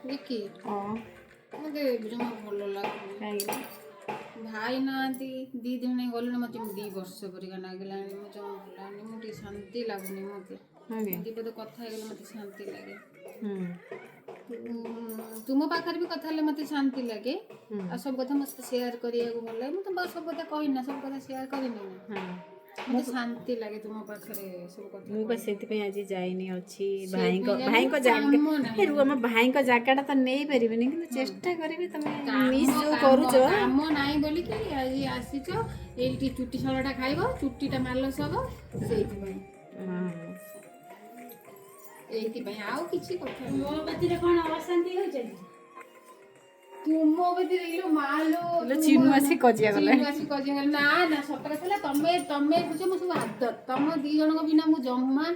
Ricky, ହଁ। ମତେ ଜମା ଭଲ ଲାଗୁନି। କାହିଁକି? ଭାଇ ନାହାନ୍ତି, 2 ଦିନ ଗଲେଣି, ମତେ ଯେମିତି 2 ବର୍ଷ ପରିକା ଲାଗିଲାଣି। ମୁଁ ଜମା ଭଲ ଲାଗୁନି, ମୁଁ ଟିକେ ଶାନ୍ତି ଲାଗୁନି ମତେ। ହଁ କି? ଦି ପଦ କଥା ହେଇଗଲେ ମତେ ଶାନ୍ତି ଲାଗେ। ତୁମ ପାଖରେ ବି କଥା ହେଲେ ମତେ ଶାନ୍ତି ଲାଗେ। ଆଉ ସବୁ କଥା ମତେ ସେୟାର କରିବାକୁ ଭଲ ଲାଗେ। ମୁଁ ତୁମ ପାଖରେ ସବୁ କଥା କହିନି ନା, ସବୁ କଥା ସେୟାର କରିନି ନା। ମତେ ଶାନ୍ତି ଲାଗେ ତୁମ ପାଖରେ ସବୁ କଥା। ମୁଁ ବା ସେଥିପାଇଁ ଆଜି ଯାଇନି, ଅଛି ଭାଇଙ୍କ ସେଥିପାଇଁ ଭାଇଙ୍କ ଯାଇନି, ଜାଗା। କାମ ନାହିଁ। ଏ ରୁହ, ଆମ ଭାଇଙ୍କ ଜାଗାଟା ତ ନେଇପାରିବିନି, କିନ୍ତୁ ଚେଷ୍ଟା କରିବି। ତମେ ମିସ୍ ଯୋଉ କରୁଛ। କାମ ନାହିଁ ବୋଲିକି ଆଜି ଆସିଛ ଏଇଠି। ଚୁଟି ଶାଳଟା ଖାଇବ, ଚୁଟିଟା ମାଲସ ହବ, ସେଇଥିପାଇଁ। ଏଇଥିପାଇଁ, ଆଉ କିଛି କଥା ନାହିଁ। ମୋ କତିରେ କଣ ଅଶାନ୍ତି ହଉଛନ୍ତି? ତୁମ କତିରେ ଇଲୋ ମା ଲୋ। ଇଲୋ, ଚିନୁ ଆସି କଜିଆ କଲାଣି। ଚିନୁ ଆସି କଜିଆ କଲା। ନା ନା, ସତ କଥା ହେଲା, ତମେ ତମେ ହଉଛ ମୋ ସବୁ ଆଦତ। ତମ 2 ଜଣଙ୍କ ବିନା ମୁଁ ଜମା,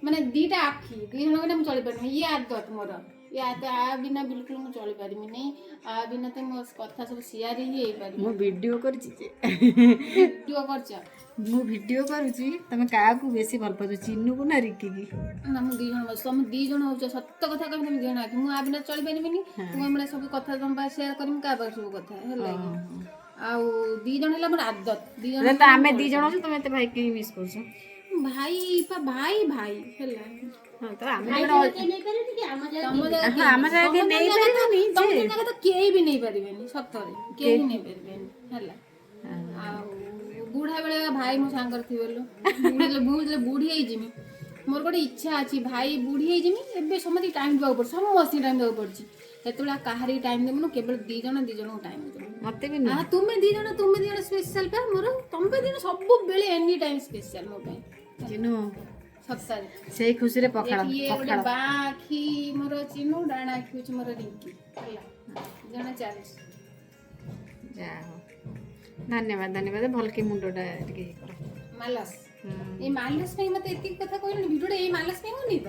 ମାନେ ଦିଟା ଆଖି, 2 ଜଣଙ୍କ ବିନା ମୁଁ ଚଳିପାରିବିନି। ଇଏ ଆଦତ ମୋର, ଇଏ ଆଦତ। ଆ ବିନା ବିଲକୁଲ ମୁଁ ଚଳିପାରିବିନି। ଆ ବିନା ତ ମୋ କଥା ସବୁ ସିଆରି ହିଁ ହେଇପାରିବ। ମୁଁ ଭିଡ଼ିଓ କରିଛି ଯେ। ଭିଡ଼ିଓ କରିଛ? ମୁଁ ଭିଡ଼ିଓ କରୁଛି। ତମେ କାହାକୁ ବେଶୀ ଭଲ ପାଉଛ, ଚିନୁକୁ ନା ରିକିକି? ନା, ମୁଁ 2 ଜଣ ବସ। ତମେ 2 ଜଣ ହଉଛ, ସତ କଥା କହିବି, ତମେ 2 ଜଣ ଆଖି। ମୁଁ ଆ ବିନା ଚଳିପାରିବିନି। ମୁଁ ଏଭଳିଆ ସବୁ କଥା ତମ ପାଖରେ ସେୟାର କରିବି, କାହା ପାଖରେ ସବୁ କଥା ହେଲା କି? ଆଉ 2 ଜଣ ହେଲା ମୋର ଆଦତ, 2 ଜଣ। ତ ଆମେ 2 ଜଣ ଅଛୁ, ତମେ ଏତେ ଭାଇ କାହିଁ ମିସ୍ କରୁଛ? ଭାଇ ପା, ଭାଇ ଭାଇ ହେଲା। ହଁ ତ, ଆମେ ଭାଇ ଜଣ ଜାଗା କେହି ନେଇପାରିବେନି କି ଆମ ଜାଗା। ତମ ଜାଗା ହଁ, ଆମ ଜାଗା କେହି ତମ ଜାଗା ତ ନେଇପାରିବେନି ତମ ଯେ। ଜାଗା ତ କେହି ବି ନେଇପାରିବେନି, ସତରେ କେହି ନେଇପାରିବେନି ହେଲା। ଆଉ ବୁଢା ବେଳେ ଭାଇ ମୋ ସାଙ୍ଗରେ ଥିବେ ଲୋ। ମୁଁ ଯେତେବେଳେ ବୁଢୀ ହେଇଯିମି, ମୋର ଗୋଟେ ଇଚ୍ଛା ଅଛି, ଭାଇ ବୁଢୀ ହେଇଯିମି। ଏବେ ସମସ୍ତଙ୍କୁ ଟାଇମ୍ ଦେବାକୁ ପଡୁଛି, ସମସ୍ତଙ୍କୁ ଟାଇମ୍ ଦେବାକୁ ପଡୁଛି। ସେତେବେଳେ ଆଉ କାହାରି ଟାଇମ୍ ଦେବୁନୁ, କେବଳ 2 ଜଣ 2 ଜଣଙ୍କୁ ଟାଇମ୍ ଦେବୁ। ମତେ ବି ନୁହେଁ। ତୁମେ 2 ଜଣ, ତୁମେ 2 ଜଣ ସ୍ପେଶାଲ ପା ମୋର। ତମେ 2 ଜଣ ସବୁବେଳେ ଏନି ଟାଇମ୍ ସ୍ପେଶାଲ ମୋ ପାଇଁ। ଚିନୁ। ସତରେ। ସେଇ ଖୁସିରେ ପଖାଳ। ଇଏ ଗୋଟେ ପଖାଳ। ବାଁ ଆଖି ମୋର ଚିନୁ, ଡାହାଣ ଆଖି ହଉଛି ମୋର ରିଙ୍କି। ହେଲା, ଜଣେ ଚାଲିଛି। ଯାହା ହଉ, ଧନ୍ୟବାଦ ଧନ୍ୟବାଦ। ଭଲ କି ମୁଣ୍ଡଟା ଟିକେ ଇଏ କର। ମାଲସ, ଏଇ ମାଲସ ପାଇଁ ମତେ ଏତିକି କଥା କହିଲୁଣି। ଭିଡ଼ିଓଟା ଏଇ ମାଲସ ପାଇଁ ହଉନି ତ?